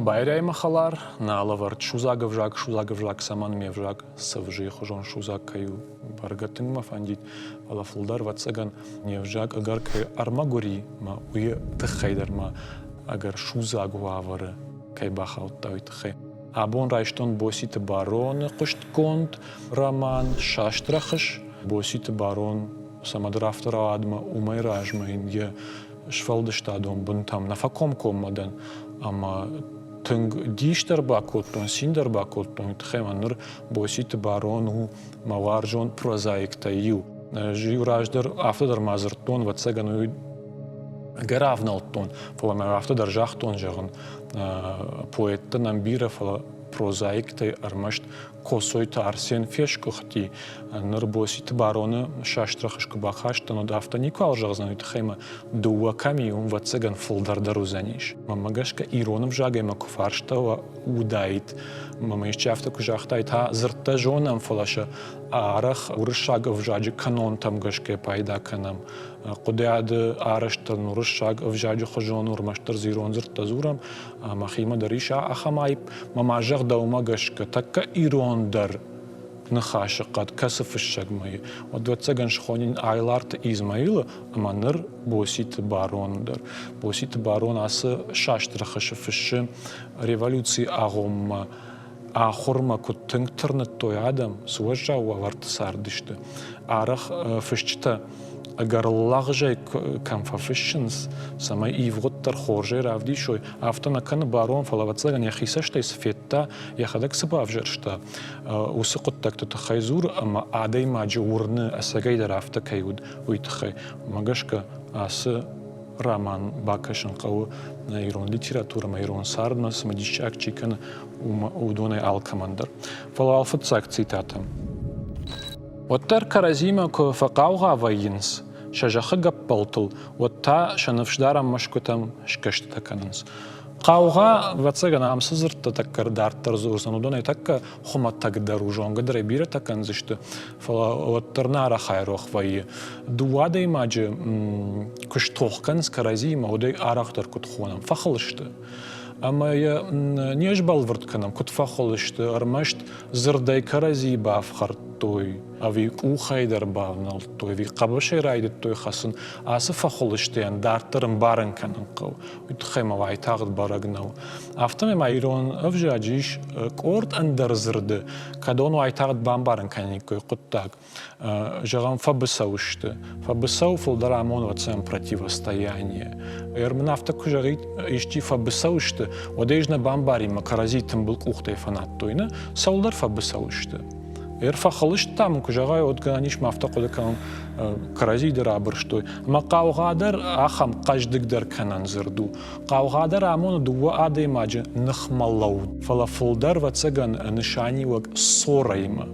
Байрай, мӕ хӕлар, нӕ алӕвӕрд судзаг ӕвзаг, судзаг ӕвзаг цӕмӕн ме взаг цӕвзыйы хуызон судзаг кӕй у, бӕргӕ тынг мӕ фӕндид, фӕлӕ фылдӕр, ӕвӕццӕгӕн, не взаг ӕгӕр кӕй ӕрмӕгуыр и, мӕ уый тыххӕй дӕр ма ӕгӕр судзаг уавӕры кӕй бахаудта, уый тыххӕй. Абон райстон Боситы Бароны хъуыстгонд роман «Саст рӕхыс». Боситы Барон цӕмӕдӕр афтӕ рауадмӕ, уымӕй размӕ йын йӕ сфӕлдыстадон бынтӕм нӕ фӕкомкоммӕ дӕн ӕмӕ тынг дис дӕр бакодтон, цин дӕр бакодтон, уый тыххӕй ма ныр Боситы Барон у мӕ уарзон прозаиктӕй иу. Ӕз иу раздӕр афтӕ дӕр ма дзырдтон, ӕвӕццӕгӕн, уый ӕгӕр авнӕлдтон, фӕлӕ мӕ афтӕ дӕр загътон, зӕгъын, поэттӕ нӕм бирӕ, фӕлӕ прозаиктӕй ӕрмӕст Коцойты Арсен фесгуыхти. Ныр Боситы Бароны саст рӕхыс куы бахастан, уӕд афтӕ никуал зӕгъдзӕн, уый тыххӕй мӕ дыууӕ кӕм и, уым, ӕвӕццӕгӕн, фылдӕр дӕр уыдзӕнис. Мӕнмӕ гӕсгӕ, ирон ӕвзагӕй мӕ куы фарстӕуа уыдаид, мӕ мӕ исчи афтӕ куы загътаид, та дзырдтӕ зонӕм, фӕлӕ сӕ арӕх уырыссаг ӕвзаджы канонтӕм гӕсгӕ пайда кӕнӕм. Хъуыдыйады арӕзтӕн уырыссаг ӕвзаджы хуызон ӕрмӕстдӕр дзы ирон дзырдтӕ дзурӕм, мӕхимӕ дӕр ис ахӕм аипп, мӕ ма зӕгъ дӕумӕ гӕсгӕ, тӕккӕ ирондӕр ныхасы хъӕд кӕцы фыссӕгмӕ и, уӕд ӕвӕццӕгӕн схонин Айларты Измаилы ӕмӕ ныр Боситы Бароны дӕр. Боситы Барон ацы саст рӕхысы фыссы революцийы агъоммӕ ахуырмӕ куыд тынг тырныдтой адӕм, цы уӕззау уавӕрты цардысты. Арӕх фысджытӕ ӕгӕр лӕгъзӕй кӕм фӕфыссынц, цӕмӕй ивгъуыд дӕр хорзӕй равдисой, афтӕ нӕ кӕны барон, фӕлӕ ӕвӕццӕгӕн йӕхи цӕстӕй цы федта, йӕхӕдӕг цы бавзӕрста, уыцы хъуыддӕгты тыххӕй дзуры ӕмӕ адӕймаджы уырны, ӕцӕгӕйдӕр афтӕ кӕй уыд, уый тыххӕй. Уымӕ гӕсгӕ ацы роман бакӕсын хъӕуы нӕ ирон литературӕмӕ, ирон цардмӕ цымыдисаг чи кӕны, уыдонӕй алкӕмӕн дӕр. Фӕлӕ уал фыццаг цитатӕ. Уӕддӕр кӕрӕдзимӕ куы фӕхъаугъа вӕййынц сӕ зӕххы гӕппӕлтыл, уӕд та сӕ ныфсдарӕн мӕсгуытӕм сгӕстытӕ кӕнынц. Хъаугъа, ӕвӕццӕгӕн, ам цы дзырдтӕ тӕккӕ дарддӕр дзурдзӕн, уыдонӕй тӕккӕ хуымӕтӕгдӕр у, зонгӕ дӕр ӕй бирӕтӕ кӕндзысты, фӕлӕ уӕддӕр нӕ арӕх айрох вӕййы. Дыууӕ адӕймаджы куы стох кӕнынц кӕрӕдзиимӕ, уӕд ӕй арӕхдӕр куыд хонӕм, фӕхыл сты. Ӕмӕ йӕ не сбӕлвырд кӕнӕм, куыд фӕхыл сты, ӕрмӕст дзырдӕй кӕрӕдзийы бафхӕрдтой, ӕви къухӕй дӕр бавнӕлдтой, ӕви хъӕбысӕй райдыдтой хӕцын, ацы фӕхуылыстӕн дарддӕр ӕмбарын кӕнын хъӕуы. Уый тыххӕй мӕ уайтагъд бӕрӕг нӕу. Афтӕмӕй ма ирон ӕвзаджы ис къорд ӕндӕр дзырды, кӕдон уайтагъд бамбарын кӕниккой хъуыддаг. Зӕгъӕм, фӕбыцӕу сты. Фӕбыцӕу фылдӕр амоны оцеан противостояние. Ӕр мын афтӕ куы зӕгъид, исчи фӕбыцӕу сты, уӕд ӕй ӕз нӕ бамбарин, мӕ кӕрӕдзи тымбыл къухтӕй фӕнадтой, нӕ? Цӕуылдӕр фӕбыцӕу сты. Ӕр фӕхыл сты та мын куы зӕгъай, уӕд гӕнӕн ис мӕ афтӕ хъуыды кӕнон, кӕрӕдзи дӕр абырстой. Ӕмӕ хъаугъа дӕр ахӕм хъӕздыгдӕр кӕнӕн дзырд у. Хъаугъа дӕр амоны дыууӕ адӕймаджы ныхмӕлӕуд, фӕлӕ фылдӕр, ӕвӕццӕгӕн, нысаниуӕг ссораимӕ.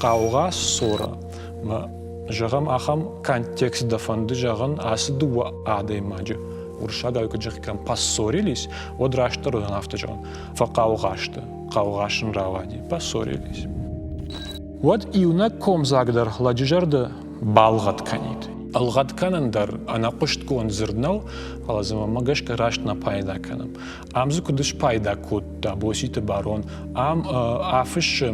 Хъаугъа ссора. Зӕгъӕм, ахӕм контекст дӕ фӕнды зӕгъын ацы дыууӕ адӕймаджы уырыссагау куыд зӕгъиккам, поссорились, уӕд растдӕр уыдзӕн афтӕ зӕгъын, фӕхъаугъа сты, хъаугъа сын рауади, поссорились. Уӕд иунӕг комдзаг дӕр лӕджы зӕрдӕ балгъӕд кӕнид. Ӕлгъӕд кӕнын дӕр ӕнӕхъуыстгонд дзырд нӕу, фӕлӕ дзы мӕнмӕ гӕсгӕ раст нӕ пайда кӕнӕм. Ам дзы куыд спайда кодта Боситы Барон, ам афыссы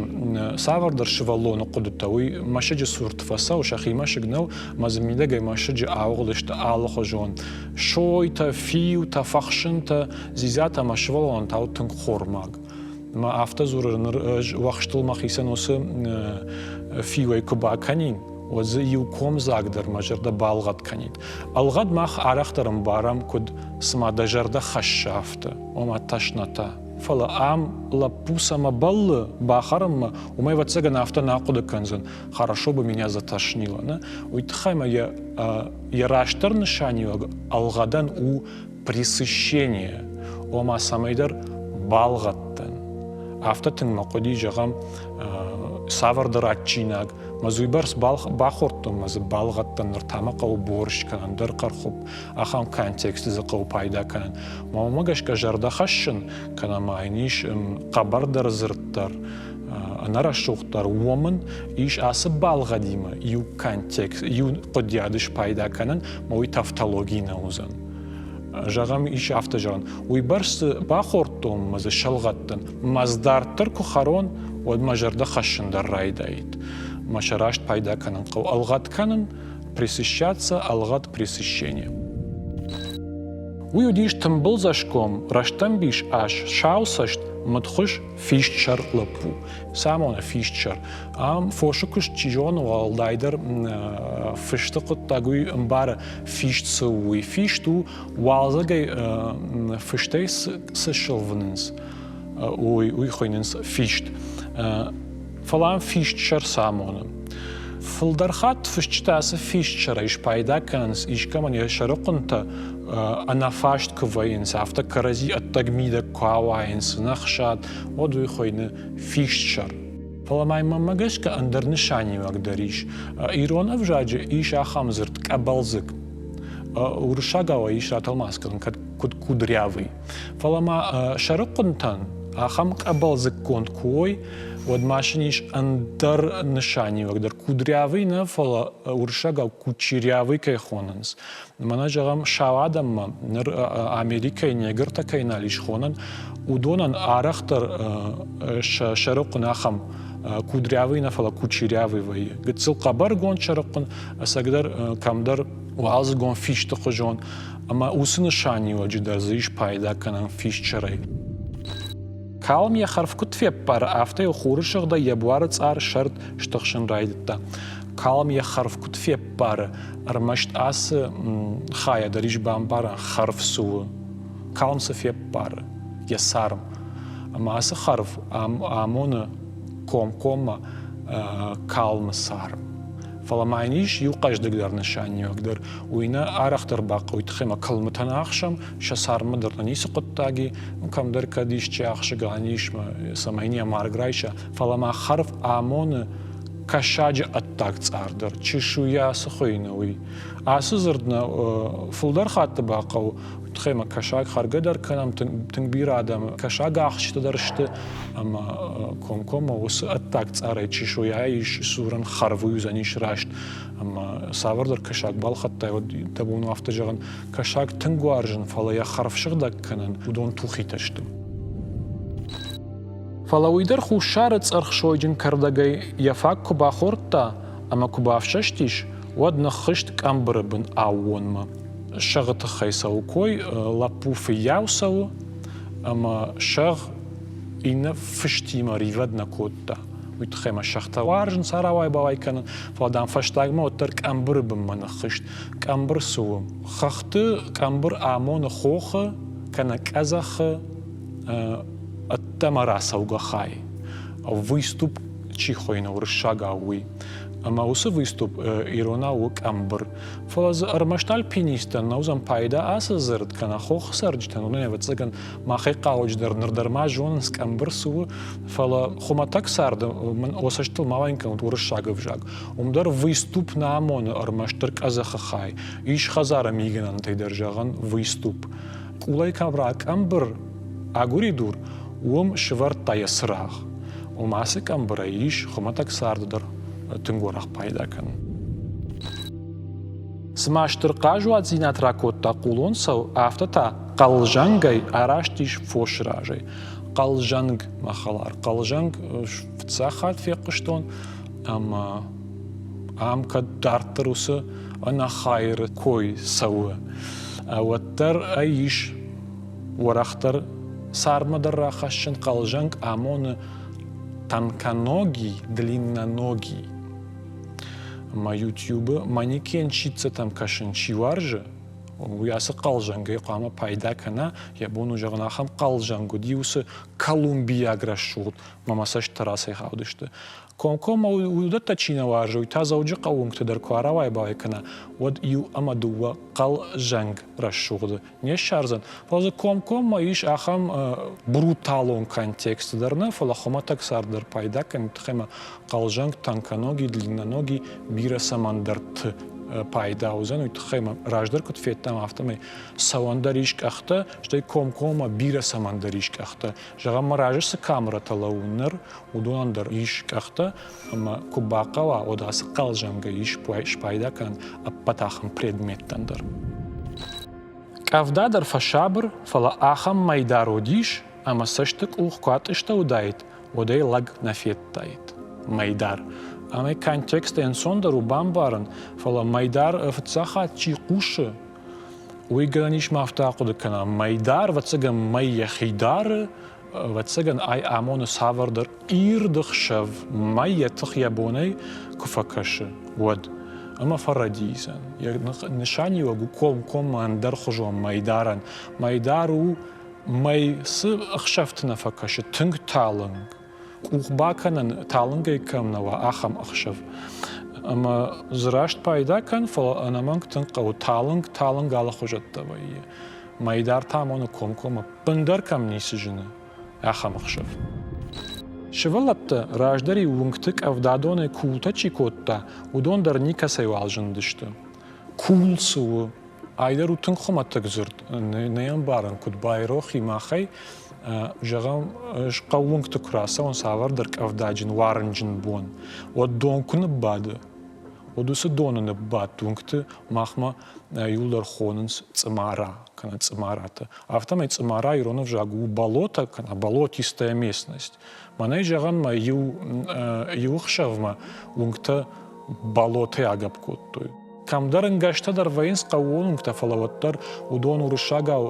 цавӕрдӕр сывӕллоны хъуыдытӕ, уый мӕсыджы цурты фӕцӕуы, сӕхи мӕсыг нӕу, ӕмӕ дзы мидӕгӕй мӕсыджы ауыгъд сты алыхуызон сойтӕ, фиутӕ, фӕхсынтӕ, дзидзатӕ ӕмӕ сывӕллонӕн та у тынг хормаг. Ӕмӕ афтӕ дзуры, ныр ӕз уӕхстыл мӕхицӕн уыцы фиуӕй куы бакӕнин, уӕд дзы иу комдзаг дӕр мӕ зӕрдӕ балгъӕд кӕнид. Ӕлгъӕд мах арӕхдӕр ӕмбарӕм, куыд цыма дӕ зӕрдӕ хӕссы, афтӕ, ома тӕснӕтӕ. Фӕлӕ ам лӕппу цӕмӕ бӕллы бахӕрынмӕ, уымӕй ӕвӕццӕгӕн афтӕ нӕ ахъуыды кӕндзӕн, хорошо бы меня затошнило. Не? Уый тыххӕй ма йӕ, йӕ растдӕр нысаниуӕг ӕлгъӕдӕн у пресыщение, ома цӕмӕйдӕр балгъӕдтӕн. Афтӕ тынг мӕ хъуыди, зӕгъӕм, цавӕрдӕр адджинаг, мӕ дзы уыйбӕрц бахордтон, мӕ дзы балгъӕдтӕн, ныр та мӕ хъӕуы борщ кӕнӕ ӕндӕр хъӕрхуыпп, ахӕм контексты дзы хъӕуы пайда кӕнын. Мӕ уымӕ гӕсгӕ зӕрдӕ хӕссын, кӕнӕ ма йын ис хъӕбӕрдӕр дзырд дӕр, ӕнӕрӕсугъддӕр, уомын ис ацы балгъӕдимӕ иу контекст, иу хъуыдиады спайда кӕнын, мӕ уый тавтологи нӕ уыдзӕн. Зӕгъӕм, ис афтӕ зӕгъӕн, уыйбӕрц дзы бахордтон мӕ дзы сӕлгъӕдтӕн, мӕ дзы дарддӕр куы хӕрон, уӕд мӕ зӕрдӕ хӕссын дӕр райдаид. Мӕ сӕ раст пайда кӕнын хъӕуы. Ӕлгъӕд кӕнын, пресыщаться, ӕлгъӕд пресыщение. Уый уыдис тымбылдзӕсгом, рӕстӕмбис ас, сауцӕст, мыдхуыз фистсӕр лӕппу. Цы амоны фистсӕр? Ам фосы куыст чи зоны, уӕлдайдӕр фысты хъуыддаг уый ӕмбары, фист цы у, уый. Фист у, уалдзӕгӕй фыстӕй цы сылвынынц, уый, уый хуыйнынц фист. Фӕлӕ ам фистсӕр цы амоны? Фылдӕр хатт фысджытӕ ацы фистсӕрӕй спайда кӕнынц искӕмӕн йӕ сӕрыхъуынтӕ ӕнӕфаст куы вӕййынц, афтӕ кӕрӕдзи ӕддӕг-мидӕг куы ауайынц, ӕнӕхсад, уӕд уый хуыйны фистсӕр. Фӕлӕ ма мӕнмӕ гӕсгӕ ӕндӕр нысаниуӕг дӕр ис. Ирон ӕвзаджы ис ахӕм дзырд къӕбӕлдзыг. Уырыссагау ӕй ис ратӕлмац кӕнын кӕд куыд кудрявый. Фӕлӕ ма сӕрыхъуынтӕн ахӕм къӕбӕлдзыггонд куы уой, уӕд ма сын ис ӕндӕр нысаниуӕг дӕр. Кудрявый нӕ, фӕлӕ уырыссагау кучерявый кӕй хонынц. Мӕнӕ зӕгъӕм, сау адӕммӕ ныр Америкӕйы негртӕ кӕй нал ис хонӕн, уыдонӕн арӕхдӕр сӕ сӕрыхъуын ахӕм кудрявый нӕ, фӕлӕ кучерявый вӕййы. Гыццыл хъӕбӕргонд сӕрыхъуын, ӕцӕгдӕр кӕмдӕр уалдзыгон фисты хуызон, ӕмӕ уыцы нысаниуӕджы дӕр дзы ис пайда кӕнӕн фистсӕрӕй. Калм йӕ хӕрф куыд феппары, афтӕ йыл хуры сыгъдӕй йӕ буары цъар сӕрд стыхсын райдыдта. Калм йӕ хӕрф куыд феппары, ӕрмӕст ацы хайӕ дӕр ис бамбарӕн, хӕрв цы у. Калм цы феппары, йӕ царм. Ӕмӕ ацы хӕрв амоны комкоммӕ калмы царм. Фӕлӕ ма йын ис иу хъӕздыгдӕр нысаниуӕг дӕр. Уый нӕ арӕхдӕр бахъӕуы тыххӕй ӕмӕ кӕлмытӕн ахсӕм, сӕ царммӕ дӕр нӕ ницы хъуыддаг и, кӕмдӕр кӕд исчи ахсы гӕнӕн ис, цӕмӕй йын йӕ марг райса. Фӕлӕ ма хӕрв амоны кӕсаджы ӕддаг цъар дӕр, чешуя цы хуыйны, уый. Ацы дзырд нӕ фылдӕр хатты бахъӕуы, тыххӕй ӕмӕ кӕсаг хӕргӕ дӕр кӕнӕм, тынг бирӕ адӕм кӕсаг ахсджытӕ дӕр сты, ӕмӕ комкоммӕ уыцы ӕддаг цъарӕй чешуяйӕ ис сурӕн хӕрв уыдзӕнис раст. Ӕмӕ цавӕрдӕр кӕсаг балхӕдтай, уӕд дӕ бон у афтӕ зӕгъын, кӕсаг тынг уарзын, фӕлӕ йӕ хӕрв сыгъдӕг кӕнын, уыдон тухитӕ сты. Фӕлӕ уый дӕр хуссары цъӕрхсойджын кӕрдӕгӕй йӕ фаг куы бахордта ӕмӕ куы бафсӕстис, уӕд ныххызт къӕмбыры бын аууонмӕ. Сӕгъы тыххӕй цӕуы кой, лӕппу фыййау цӕуы, ӕмӕ сӕгъ иннӕ фыстимӕ ривӕд нӕ кодта. Уый тыххӕй мӕ сӕгътӕ уарзынц арауай-бауай кӕнын, фӕлӕ дам фӕстагмӕ уӕддӕр къӕмбыры бынмӕ ныххызт. Къӕмбыр цы у? Хӕхты къӕмбыр амоны хохы кӕнӕ къӕдзӕхы ӕддӕмӕ рацӕугӕ хай. Выступ чи хуыйны уырыссагау, уый. Ӕмӕ уыцы выступ иронау у къӕмбыр. Фӕлӕ дзы ӕрмӕст альпинисттӕн нӕ уыдзӕн пайда ацы дзырд, кӕнӕ хохы цӕрджытӕн, уыдон, ӕвӕццӕгӕн, махӕй хъауджыдӕр ныр дӕр ма зонынц, къӕмбыр цы у, фӕлӕ хуымӕтӕг царды мын о цӕстыл ма уайын кӕнут уырыссаг ӕвзаг. Уым дӕр выступ нӕ амоны ӕрмӕстдӕр къӕдзӕхы хай. Ис хӕдзары мигӕнӕнтӕй дӕр зӕгъӕн выступ. Къулӕй кӕм ракъӕмбыр агуыридур, уым сывӕрдта йӕ цырагъ. Ома ацы къӕмбырӕй ис хуымӕтӕг царды дӕр тынг уӕрӕх пайда кӕнын. Цыма стыр хъазуатдзинад ракодта хъулон цӕу, афтӕ та хъӕлзӕнгӕй араст ис фосы разӕй. Хъӕлзӕнг, мӕ хӕлар, хъӕлзӕнг фыццаг хатт фехъуыстон ӕмӕ ам кӕд дарддӕр уыцы ӕнӕхайыры кой цӕуы, уӕддӕр ӕй ис уӕрӕхдӕр цардмӕ дӕр рахӕссын хъӕлзӕнг амоны тонконогий, длинноногий. Ӕмӕ YouTube-ы манекенщицӕтӕм кӕсын чи уарзы, уый ацы хъӕлзӕнгӕй хъуамӕ пайда кӕна, йӕ бон у зӕгъын, ахӕм хъӕлзӕнг уыди уыцы колумбийаг рӕсугъд, мӕ мӕ цӕст рацӕйхаудысты. Комкоммӕ уыдӕттӕ чи нӕ уарзы, уый та Дзӕуджыхъӕуы уынгты дӕр куы арауай-бауай кӕна, уӕд иу ӕмӕ дыууӕ хъӕлзӕнг рӕсугъды не ссардзӕн. Фӕлӕ дзы комкоммӕ ис ахӕм бруталон контексты дӕр нӕ, фӕлӕ хуымӕтӕг цард дӕр пайда кӕны тыххӕй ӕмӕ хъӕлзӕнг, тонконогий, длинноногий бирӕ цӕмӕндӕрты пайда уыдзӕн, уый тыххӕй ӕмӕ раздӕр куыд федтам, афтӕмӕй цӕуӕн дӕр ис къӕхтӕ, стӕй комкоммӕ бирӕ цӕмӕндӕр ис къӕхтӕ. Зӕгъӕм, мӕ разы цы камерӕтӕ лӕууы ныр, уыдонӕн дӕр ис къӕхтӕ, ӕмӕ куы бахъӕуа, уӕд ацы хъӕлзӕнгӕй ис спайда кӕнын ӕппӕт ахӕм предметтӕн дӕр. Къӕвда дӕр фӕсабыр, фӕлӕ ахӕм мӕйдар уыдис, ӕмӕ цӕсты къух куы атъыстӕуыдаид, уӕд ӕй лӕг нӕ федтаид. Мӕйдар. Ӕмӕ контекст ӕнцондӕр у бамбарын, фӕлӕ мӕйдар фыццаг хатт чи хъусы, уый гӕнӕн ис ма афтӕ ахъуыды кӕна. Мӕйдар, ӕвӕццӕгӕн, мӕй йӕхи дары, ӕвӕццӕгӕн ӕй амоны цавӕрдӕр ирд ӕхсӕв, мӕй йӕ тых йӕ бонӕй куы фӕкӕсы, уӕд. Ӕмӕ фӕрӕдийдзӕн. Йӕ нысаниуӕг у комкоммӕ ӕндӕрхуызон мӕйдарӕн. Мӕйдар у мӕй цы ӕхсӕвты нӕ фӕкӕсы, тынг талынг, къух бакӕнӕн талынгӕй кӕм нӕ уа, ахӕм ӕхсӕв. Ӕмӕ дзы раст пайда кӕн, фӕлӕ ӕнӕмӕнг тынг хъӕуы талынг, талынг алыхуызӕттӕ вӕййы. Мӕйдар та амоны комкоммӕ, ӕппындӕр кӕм ницы зыны, ахӕм ӕхсӕв. Сывӕллӕттӕ раздӕр-иу уынгты къӕвдадонӕй култӕ чи кодта, уыдон дӕр никӕцӕйуал зындысты. Кул цы у, Ай дӕр у тынг хуымӕтӕг дзырд, нӕ ӕмбарын, куыд байрох и махӕй. Зӕгъӕм, хъӕууынгты куы рацӕуын цавӕрдӕр къӕвдаджын, уарынджын бон, уӕд дон куы ныббады, уӕд уыцы доны ныббадт уынгты махмӕ иуылдӕр хонынц цъымара кӕнӕ цъымаратӕ. Афтӕмӕй цъымара ирон ӕвзаг у болото кӕнӕ болотистая местность. Мӕнӕй зӕгъӕм, мӕ иу, иу ӕхсӕвмӕ уынгтӕ болотӕй агӕпп кодтой. Кӕмдӕр ӕнгӕстӕ дӕр вӕййынц хъӕууон уынгтӕ, фӕлӕ уӕддӕр уыдон уырыссагау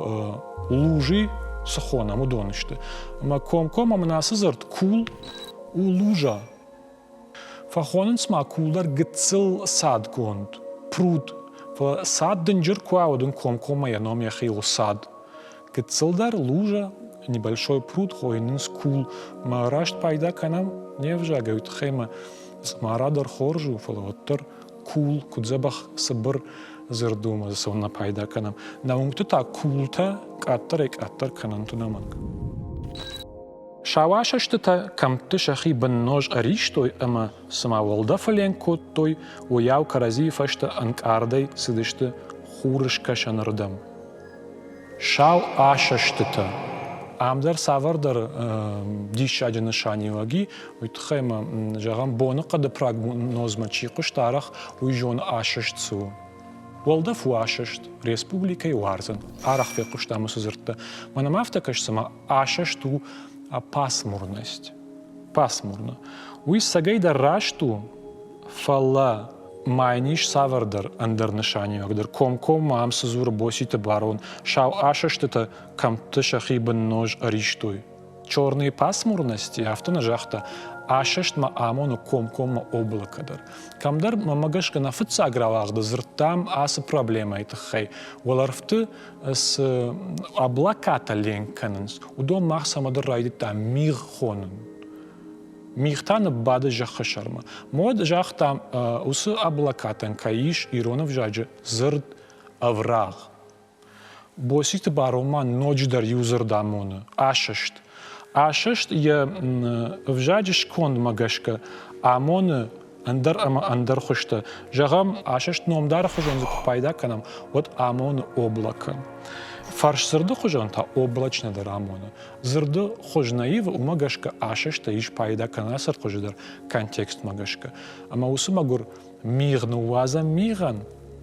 лужи цы хонӕм, уыдон сты. Ӕмӕ комкоммӕ мын ацы дзырд кул у лужа. Фӕхонынц ма кул дӕр гыццыл цадгонд, пруд. Фӕлӕ цад дынджыр куы уа, уӕд ын комкоммӕ йӕ ном йӕхи у цад. Гыццылдӕр лужа, небольшой пруд хойынц кул. Мӕ раст пайда кӕнӕм не взагӕй, уый тыххӕй мӕ цъымара дӕр хорз у, фӕлӕ уӕддӕр кул, куыд дзӕбӕх цыбыр дзырд у, ӕмӕ дзы цӕуылнӕ пайда кӕнӕм. Нӕ уынгты та култӕ къаддӕрӕй-къаддӕр кӕнӕнт ӕнӕмӕнг. Сауасӕстытӕ кӕмтты сӕхи бынноз ӕристой ӕмӕ цыма уӕлдӕфы ленк кодтой, уыйау кӕрӕдзийы фӕстӕ ӕнкъардӕй цыдысты хурыскӕсӕнырдӕм. Сау асӕстытӕ. Ам дӕр цавӕрдӕр диссаджы нысаниуӕг и, уый тыххӕй ма, зӕгъӕм, боныхъӕды прогнозмӕ чи хъуыста арӕх, уый зоны асӕст цы у. Уӕлдӕф у асӕст, республикӕйы уарзын. Арӕх фехъуыстам уыцы дзырдтӕ. Мӕнӕ ма афтӕ кӕсы, цыма асӕст у пасмурность. Пасмурно. Уый цӕгӕйдӕр раст у, фӕлӕ ма йын ис цавӕрдӕр ӕндӕр нысаниуӕг дӕр. Комкоммӕ ам цы дзуры Боситы барон, сау асӕстытӕ кӕмтты сӕхи бынноз ӕристой. Черные пасмурности, афтӕ нӕ загъта, асӕстмӕ амоны комкоммӕ облако дӕр. Кӕмдӕр, мӕнмӕ гӕсгӕ, нӕ фыццаг рауагъды дзырдтам ацы проблемӕйы тыххӕй. Уӕлӕрвты цы облакатӕ ленк кӕнынц, уыдон мах цӕмӕдӕр райдыдтам мигъ хонын. Мигъ та ныббады зӕххы сӕрмӕ. Мод загъта, уыцы облакатӕн кӕй ис ирон ӕвзаджы дзырд ӕврагъ. Боситы барон ма ноджыдӕр иу дзырд амоны – асӕст. Асӕст йӕ ӕвзаджы скондмӕ гӕсгӕ амоны ӕндӕр ӕмӕ ӕндӕр хуызтӕ. Зӕгъӕм, асӕст номдары хуызӕн дзы куы пайда кӕнӕм, уӕд амоны облако. Фӕрсдзырды хуызӕн та облачно дӕр амоны. Дзырды хуыз нӕ ивы, уымӕ гӕсгӕ асӕстӕй ис пайда кӕнӕн ацы хуызы дӕр контекстмӕ гӕсгӕ. Ӕмӕ уыцы мӕгуыр мигъ ныууадзӕм мигъӕн,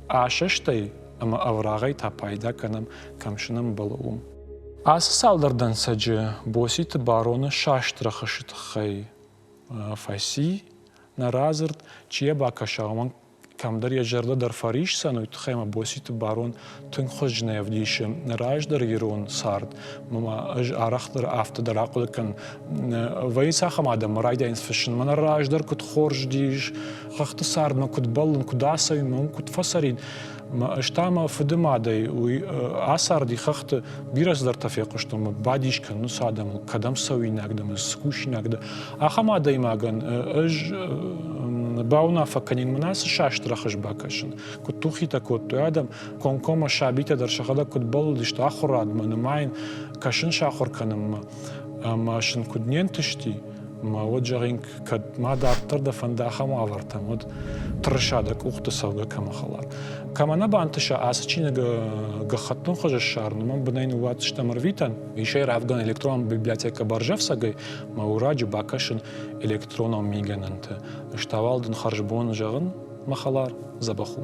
асӕстӕй ӕмӕ ӕврагъӕй та пайда кӕнӕм, кӕм сын ӕмбӕлы, уым. Ацы цалдӕр дӕнцӕджы Боситы Бароны саст рӕхысы тыххӕй фӕци нӕ радзырд, чи йӕ бакӕса, уымӕн кӕмдӕр йӕ зӕрдӕ дӕр фӕрисдзӕн, уый тыххӕй ӕмӕ Боситы Барон тынг хуызджынӕй ӕвдисы раздӕр ирон цард. Мӕ ӕз арӕхдӕр афтӕ дӕр ахъуыды кӕнын. Вӕййы цахӕм адӕммӕ райдайынц фыссын, мӕнӕ раздӕр куыд хорз уыдис, хӕхты цардмӕ куыд бӕллын, куыд ацӕуин, уым куыд фӕцӕрин. Ӕз та мӕ фыды мадӕй уый ацарди хӕхты, бирӕ цыдӕртӕ фехъуыстон, мӕ бадис кӕнын уыцы адӕмыл, кӕдӕм цӕуинаг дӕ, цы кусинаг дӕ. Ахӕм адӕймагӕн ӕз бауынаффӕ кӕнин мӕнӕ ацы саст рӕхыс бакӕсын. Куыд тухитӕ кодтой адӕм, комкоммӕ сабитӕ дӕр сӕхӕдӕг куыд бӕллыдысты ахуырадмӕ, нымайын, кӕсын сахуыр кӕнынмӕ. Ӕмӕ сын куыд не нтысти, мӕ уӕд зӕгъин, кӕд ма дарддӕр дӕ фӕнды ахӕм уавӕртӕм, уӕд тырыса дӕ къухты цӕугӕ кӕмӕ хӕлар. Кӕмӕ нӕ бантыса ацы чиныг гӕххӕттын хуызы ссарын, уымӕн бынӕй ныууадздзыстӕм ӕрвитӕн. Ис ӕй равгӕн электронон библиотекӕ Бӕрзӕфцӕгӕй мӕ ураджы бакӕсын электронон мигӕнӕнты. Ӕз та уал дын хӕрзбон зӕгъын, мӕ хӕлар, дзӕбӕх у.